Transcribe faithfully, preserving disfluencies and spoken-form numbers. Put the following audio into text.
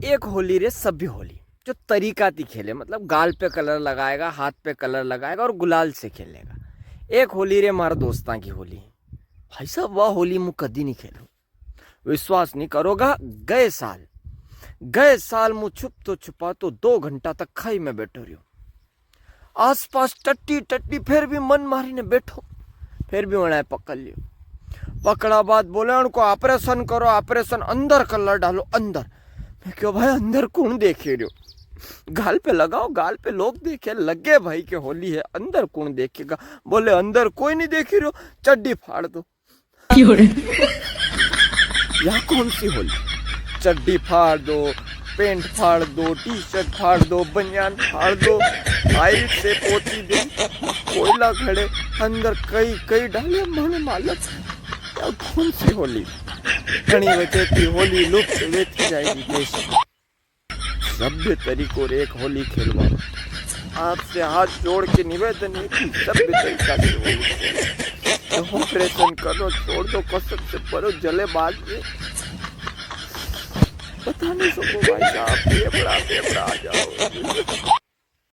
एक होली रे सभी होली, जो तरीका ती खेले, मतलब गाल पे कलर लगाएगा, हाथ पे कलर लगाएगा और गुलाल से खेलेगा। एक होली रे मारा दोस्तां की होली, भाई साहब, वह होली मु कदी नी खेलूं। विश्वास नी करोगा, गए साल, गए साल मु छुप तो छुपा तो दो घंटा तक खाई में बैठो रह्यो। आसपास टट्टी टट्टी, फिर भी मन मारी ने बैठो, फिर भी उणाए पकड़ लियो। पकड़ा बाद बोले, "उनको ऑपरेशन करो, ऑपरेशन, अंदर कलर डालो, अंदर।" मैं क्यों, "भाई, अंदर कौन देखे रह्यो? गाल पे लगाओ, गाल पे लोग देखे, लगे भाई के होली है, अंदर कौन देखेगा?" बोले, "अंदर कोई नहीं देखे रह्यो, चड्डी फाड़ दो।" क्यों रे? या कौन सी होली? चड्डी फाड़ दो, पैंट फाड़ दो, टी शर्ट फाड़ दो, बनियान फाड़ दो, आइल से पोती दे, कोयला घड़े, अंदर कई कई डाले, मन मालक। या कौन सी होली? घणी वजह थी होली लुप्त वेती जाएगी देश में। सभ्य तरीको रे एक होली खेलवा। आपसे हाथ जोड़ के निवेदन है कि सभ्य तरीका से होली खेलो। तो ऑपरेशन करो, छोड़ दो, कसम से परो, जले बाद में। बता नहीं सको भाई साहब, फेफड़ा, फेफड़ा आ जाओ।